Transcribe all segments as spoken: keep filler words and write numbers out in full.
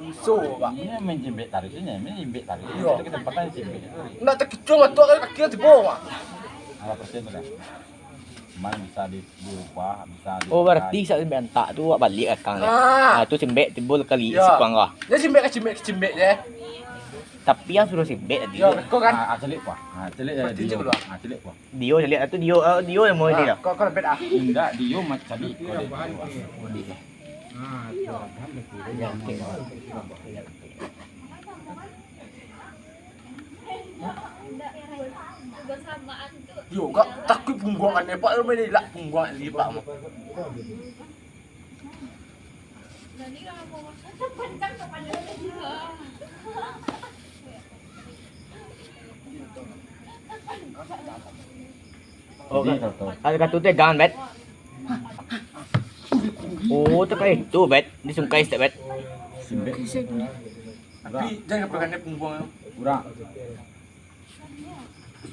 Iso, Pak. Ini main jimbek tarik ini, main jimbek tarik. Iyo. Ada kesempatan jimbek. Ndak takicuang batua kali kaki tibo, Pak. Berapa persen tu, Kak? Main bisa di berubah, bisa di. Oh, berarti saat jimbek antak tu, awak baliak ka akang, ya? Ah. Ah, tu jimbek timbul kali. Iyo. Sikuang kah? Dia jimbek ka jimbek, ka jimbek je. Tapi yang suruh jimbek tadi. Yo, kau kan? Ah, ah, calik, Pak. Ah, calik, eh, Pak, Dio. Tunjuk dulu, ah. Ah, calik, Pak. Dio calik, atau Dio, ah, Dio yang mau ini, ah, dah. Kau, kau lebih, ah. Indak, Dio ma-, calik kau deh. Yo, kak, takut pungguangan, eh, Pak, lu main ilak pungguangan lagi, Pak. Oh, kan. Ada kartu tu, gan, Bet. Oh, tu kayak itu, Bet. Disungkai stek, Bet. Tapi jangan pegang dia pungguang. Kurang.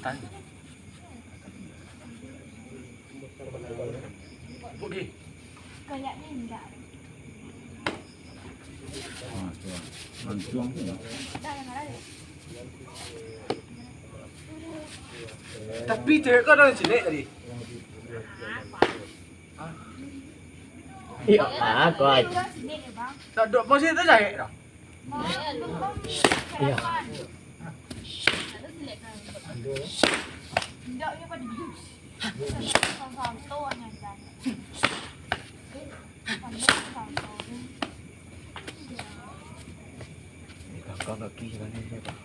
Tan. Budi. Kayaknya enggak. Ah, tu. Langsung tu. Tapi cewek tu ada cilik tadi. Iya, ah, kuat. Tak dok masih tu cewek dah. Iya. Kakak kaki sana, Pak.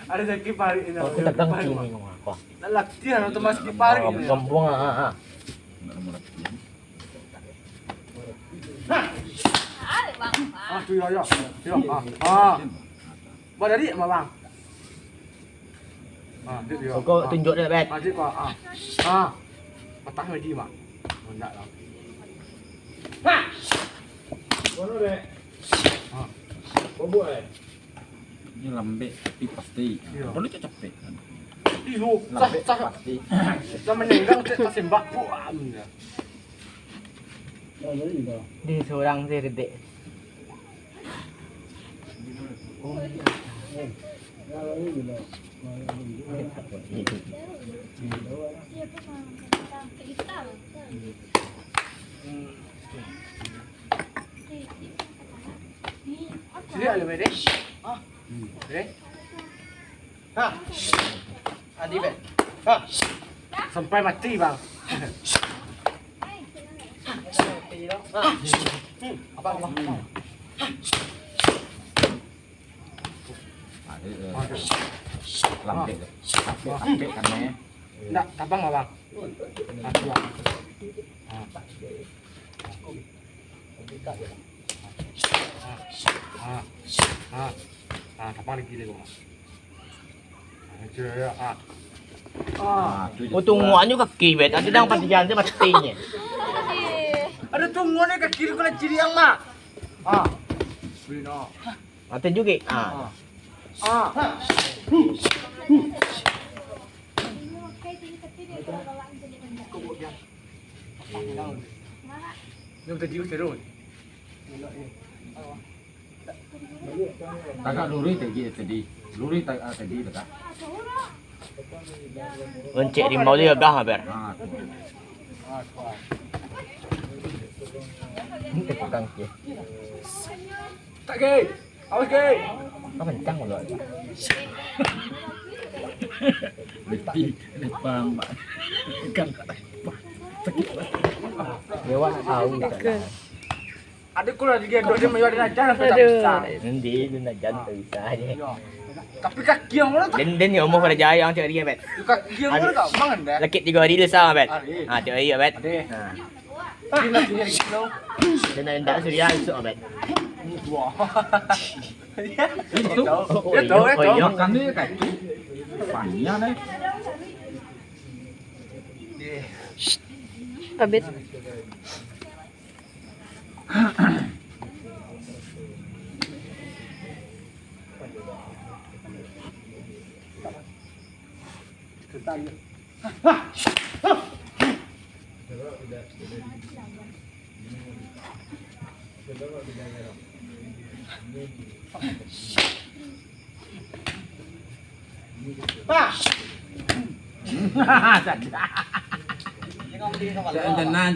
Ada sakit parik ini. Aku tegang kaki ini, Pak. Nak latihan atau masih parik ini? Gampang, ah, ah. Ah, tu, ya, ya. Ya, ah. Ah. Buat dari, Abang. Ah, dia, dia. Kau tunjuk dia, Bet. Ah, dia, Pak. Ah. Ah. Patah lagi, Mak. Oh, enggak lah. Ha! Mana, Bet? Ah. Bobo, eh? Ini lambek tapi pasti. Iya. Perlu cak capek kan? Iyo, sah, lambek sah. Pasti. Dah menenggang cak tasimbak. Buam, ya. Di seorang sih, Dek. Sini ada, Dek. Ah. Dek. Ha. Adi, Bet. Ha. Sampai mati, Bang. Ha. Hmm. Abang, Abang. Lambek, lambek, lambek kan, eh. Ndak, tabang, Abang. Aku, Bang. Ha. Ah, ah, ah, ah, tapang lagi deh, Bang. Ah, itu ya, ah. Ah. Oh, tunguaknyo kaki, Bet. Ado dang patian tu matinyo. Ado tunguak ni kaki tu kena ciriang, Mak. Ah. Boleh, no. Mati juga. Ah. Ah. Ah. Yang tadi terus. Tagak lurih tadi, tadi. Lurih ta-, ah, tadi tagak. Loncek rimau tu gagah, Ber. Ah, tu. Ini tukang, ya. Tak, Ge. Awas, Ge. Apa kencang kalau ada? Beti, paham, Pak. Kan, sakit, Pak. Dewa tahu. Ada kulah di gendong dia, mayuh ada najan sampai tak bisa. Nanti itu najan tak bisa aja. Tapi kaki yang mana tak? Den, den, ya, umur pada jaya yang cari ya, Bet. Kaki yang mana tak? Mangan dah. Sakit tiga hari tu sah, Bet. Ah, tiga hari ya, Bet. Ada. Ha. Dia nak hendak suria esok, Bet. Wah. Itu. Dia tahu, dia tahu. Makan dia kaki. Panjang deh. Abit. Pak. Jangan, jangan, jangan.